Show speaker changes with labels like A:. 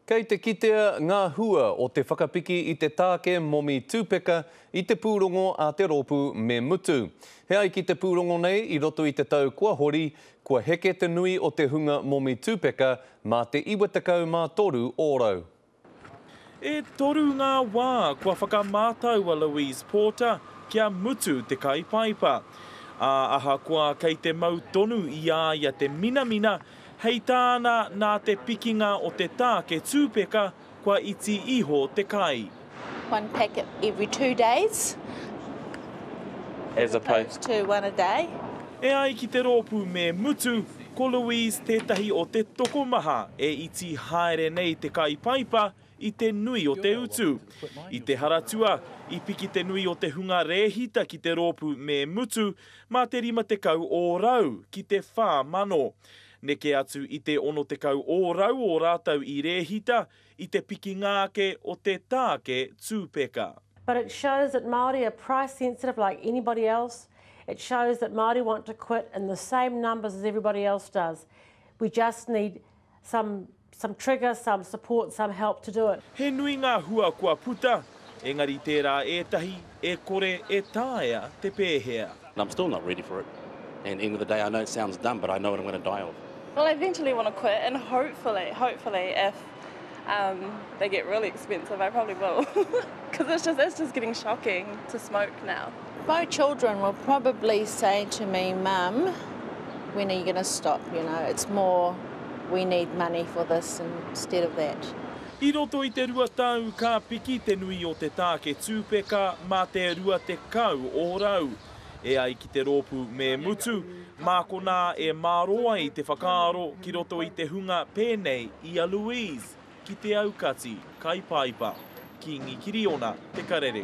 A: Kei te kitea ngā hua o te whakapiki i te tāke momi tupeka i te pūrongo a te rōpū Me Mutu. He ai ki te pūrongo nei, i roto i te tau kua hori, kua heke te nui o te hunga momi tupeka mā te 93 ōrau.
B: E toru ngā wā kua whakamātau a Louise Porter kia mutu te kai paipa. Ā, ahakoa kei te mau tonu i a ia te minamina, Hei tāna, nā te pikinga o te tāke tūpeka, kua iti iho te kai.
C: One packet every two days as opposed to one a day.
B: E ai ki te rōpū Me Mutu, ko Louise tētahi o te tokomaha e iti haere nei te kai paipa i te nui o te utu. I te Haratua, i piki te nui o te hunga rēhita ki te rōpū Me Mutu mā te 50 ōrau ki te 4,000. Neke atu i te 60 ōrau o rātou i rēhita i te pikinga ake o te tāke tūpeka.
D: But it shows that Māori are price sensitive like anybody else. It shows that Māori want to quit in the same numbers as everybody else does. We just need some some trigger, some support, some help to do it.
B: He nui ngā hua kua puta, engari tērā ētahi e kore e taea te pēhea.
E: And I'm still not ready for it. And end of the day, I know it sounds dumb, but I know what I'm going to die of.
F: Well, I eventually want to quit, and hopefully, hopefully, if um, they get really expensive, I probably will. Because it's just, it's just getting shocking to smoke now.
C: My children will probably say to me, Mum, when are you going to stop? You know, it's more we need money for this instead of that.
B: I roto i te rua tau ka piki te nui o te tāke tūpeka mā te 20 ōrau. E ai ki te rōpū Me Mutu, mā konā e mārō ai te whakaaro ki roto i te hunga pēnei i a Louise ki te aukati kai paipa. Kīngi Kiriona, Te Karere.